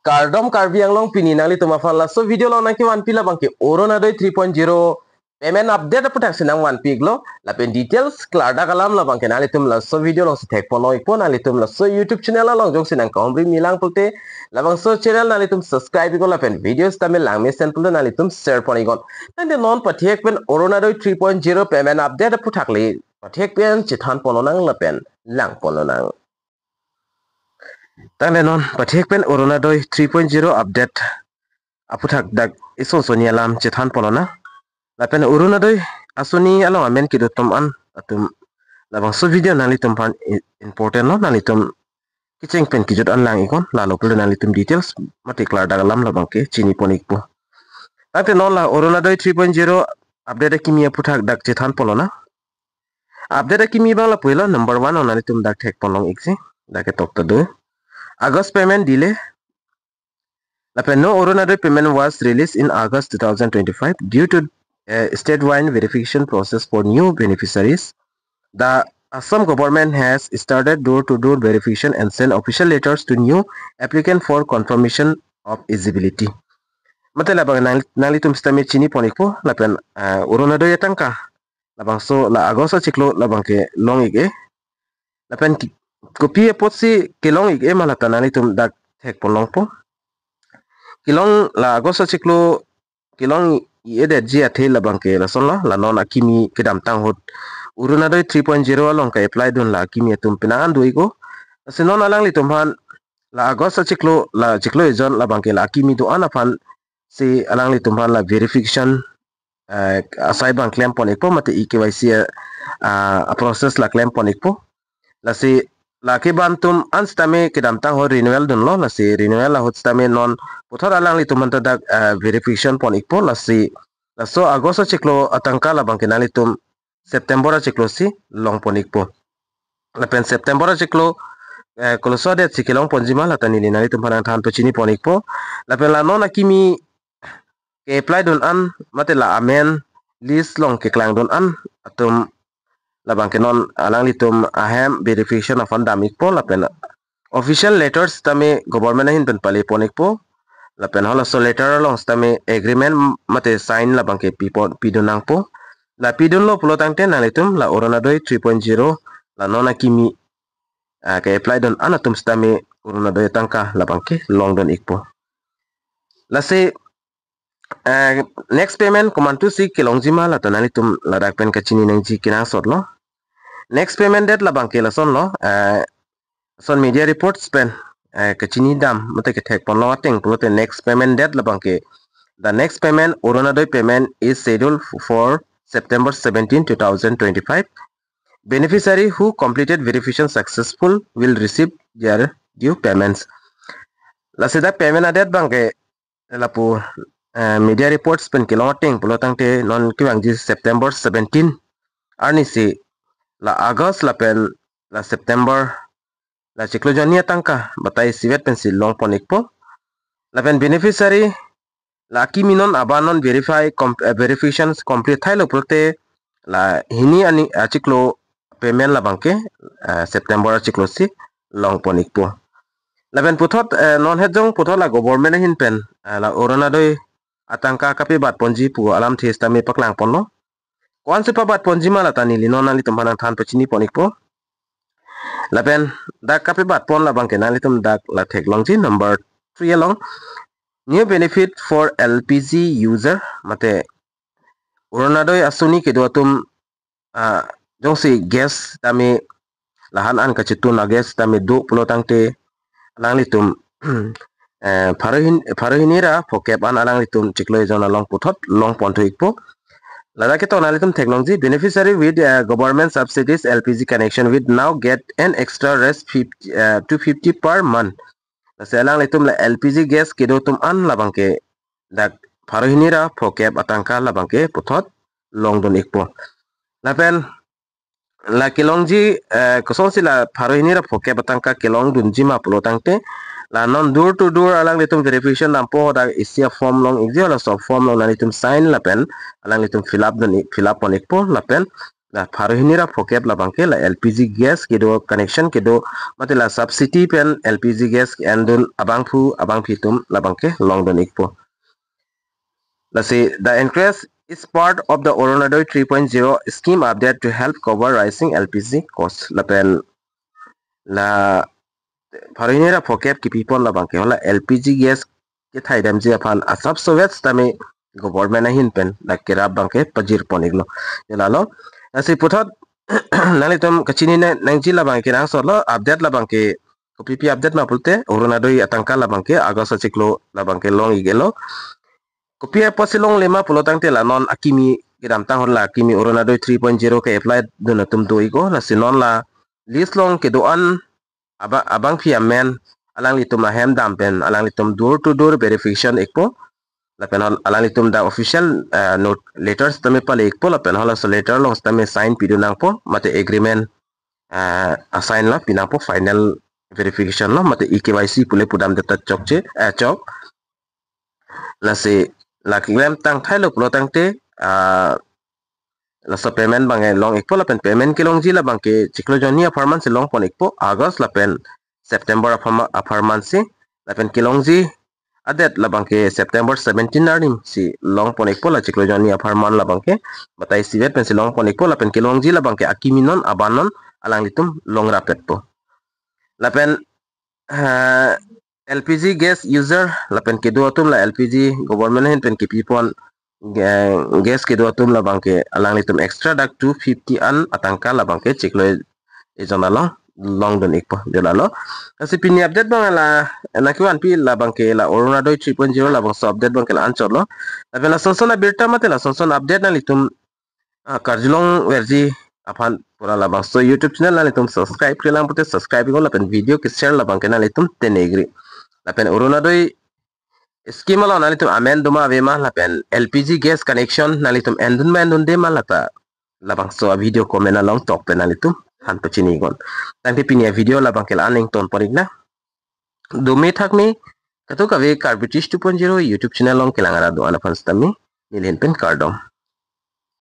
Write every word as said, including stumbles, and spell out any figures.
Kardom Karbi Anglong, pini nanglitum aphan laso video along nangkevanpi labangke Orunodoi three point zero payment update aputhaksi nangvanpi iklo. Lapen details klardak alam labangke nanglitum laso video alongsi thekponlong ikpo. Nanglitum laso YouTube channel along jongsi nangkahumri milang pulote labangso channel nanglitum subscribe iknon lapen videos tame langmesen pulote nanglitum share pon iknon. Tangte non pathek pen Orunodoi three point zero payment update aputhak le pathek pen chethanponlonang lapen langponlonang. Tangte non pathek pen Orunodoi three point zero update aputhak dak isonsoni alam chethanponlonang. Lapen Orunodoi asoni along amen kedo atum an atum labangso video nanglitum aphan i- important lo, nanglitum kecheng pen kejut an lang iknon, lalo pulote nanglitum details mate klardak alam labangke chinipon ikpo. Tangte non la Orunodoi three point zero update akimi aputhak dak chethanponlonang. Update akimi abang lapu helo, number one along nanglitum dak thekponlong iksi, dak ketok ta do. August payment delay. Lapen no Orunodoi payment was released in August two thousand twenty-five due to a statewide verification process for new beneficiaries. The Assam government has started door-to-door verification and sent official letters to new applicant for confirmation of eligibility. Mate labang nang, nanglitum sitame chinipon ikpo, lapen, eh, Orunodoi atangka labangso la August achiklo labangke long ik-e. Lapen ki- kopi apotsi kelong ik-e ma lata nanglitum dak thekponlongpo. Kelong la August achiklo kelong i-edetji athe labangke lasonlo, la non akimi kedamtang ahut Orunodoi three point zero along ka-apply dun la akimi atum penang an do iknon. Lasi non alanglitum aphan la August achiklo, la chiklo ejon labangke la akimi do-an aphansi alanglitum aphan la verification, eh, asai abang klempon ikpo mate E K Y C, eh, ah, process la klempon ikpo. Lasi lake bantum an sitame kedamtang ahut renewal dunlo, lasi renewal ahut sitame non puthot alanglitum aphan ta dak, eh, verification pon ikpo, lasi laso August achiklo atangka labangke nanglitum September achiklosi longpon ikpo. Lapen September achiklo, eh, koloso date si kelongponji ma lata neli nanglitum aphan nangthan pachinipon ikpo. Lapen la non akimi ke-apply dun an mate la amen list along keklang dun an atum labangke non alanglitum ahem verification aphan dam ikpo, lapen official letters tame government ahin pen palepon ikpo. Lapen halaso letter along sitame agreement mate sign labangke pipon, pidun nangpo. La pidunlo pulo tangte nanglitum la Orunodoi three point zero la non akimi, ah, ke-apply dun an atum sitame Orunodoi atangka labangke longdun ikpo. Lasi, eh, next payment komantusi kelongji ma lata nanglitum ladak pen kachini nangji kenangsotlo. Next payment date labangke lasonlo, eh, son media reports pen, eh, kachini dam mate kethekponlong ateng pulote next payment date labangke, the next payment, Orunodoi payment is scheduled for September seventeen, two thousand twenty-five. Beneficiary who completed verification successful will receive their due payments. Lasi dak payment a-date abangke lapu, eh, media reports pen kelong ateng pulo tangte non kevangji September seventeen arnisi la August lapen la September la chiklo jonni atangka batai isivet pensi longpon ikpo. Lapen beneficiary la akimi non aban non verify com-, eh, verifications complete thailo pulote la hini ani achiklo payment labangke, eh, September achiklosi longpon ikpo. Lapen puthot, eh, non hetjong puthot la government ahin pen, eh, la Orunodoi atangka kapebatponji pu alamthe sitame paklangponlo. Ko-ansi pabatponji ma lata neli non nanglitum aphan nangthan pachinipon ikpo. Lapen dak kapebatpon labangke nanglitum dak la theklongji number three along. New benefit for L P G user mate Orunodoi asoni kedo atum, ah, jongsi gas tame lahan an kachetun a-gas tame do pulo tangte alanglitum, eh, pharo hin-, pharo hini ra phokep an alanglitum chiklo ejon along puthot longponthu ikpo. Ladak ketok nanglitum theklongji, beneficiary with, uh, government subsidies L P G connection with now get an extra rest fifty, uh, two fifty per month. Lasi alanglitum la L P G gas kedo atum an labangke dak pharo hini ra phokep atangka labangke puthot longdun ikpo. Lapen la kelongji, eh, kosonsi la pharo hini ra phokep atangka kelongdunji ma pulo tangte la non door to door alanglitum verification dampo, dak isi a-form long ikji, laso form along nanglitum sign lapen alanglitum fill up dun ik-, fill up pon ikpo lapen la pharo hini ra phokep labangke la L P G gas kedo connection kedo mate la subsidy pen L P G gas endun abangphu abangphi atum labangke longdun ikpo. Lasi the increase is part of the Orunodoi three point zero scheme update to help cover rising L P G cost. Lapen la pharo hini ra phokep kipipon labangke hala L P G gas kethaidamji aphan asap sowet tame government ahin pen la kerap abangke pajirpon iklo. Jolalo. Lasi puthot nanglitum kachini ne nangji labangke nang solo update labangke kopipi update ma pulote Orunodoi atangka labangke August achiklo labangke long iklo. Kopi apotsi longle ma pulo tangte la non akimi kedamtang hor la akimi Orunodoi three point zero ke-apply dun atum do ikpo, lasi non la list along kedo-an aba-, abangphi amen alanglitum ahem dam pen alanglitum door to door verification ikpo. Lapen hol alanglitum dak official, eh, note letters tame pale ikpo lapen hol laso letter along tame sign pidun nangpo mate agreement, eh, assign la pinangpo final verification lo mate E K Y C pule pudam deta chokche, eh, chok. Lasi la keklem tangthailo pulo tangte, ah, laso payment abangke long ikpo lapen payment kelongji labangke chiklo jonni apharman si longpon ikpo August lapen September apharma-, apharman si lapen kelongji adet labangke September seventeen arni si longpon ikpo la chiklo jonni apharman labangke batai isivet pensi longpon ikpo lapen kelongji labangke akimi non aban non alanglitum longrapetpo. Lapen, ah, L P G gas user lapen kedo atum la L P G government ahin pen kipipon ga-, gas kedo atum labangke alanglitum extra dak two fifty an atangka labangke chiklo ejon along longdun ikpo jolalo. Lasi pini update abang la nangkevanpi labangke la Orunodoi three point zero labangso update abangke la anchotlo. Lapen lasonson abirta mate lasonson update nanglitum, ah, karjulongverji aphan pura labangso YouTube channel nanglitum subscribe-kre lang pulote subscribe iknon lapen video ke-share labangke nanglitum tenegri. Lapen Orunodoi scheme along nanglitum amen doma avema lapen L P G gas connection nanglitum endun ma endunde ma lata labangso avideo comment along tok pen nanglitum than pachini iknon. Tangte pini avideo labangke la-an ingtonpon iknang. Dome thakme kadokave Karbi Tish two point zero YouTube channel along kelang arat do-an aphan sitame neli ahin pen kardom.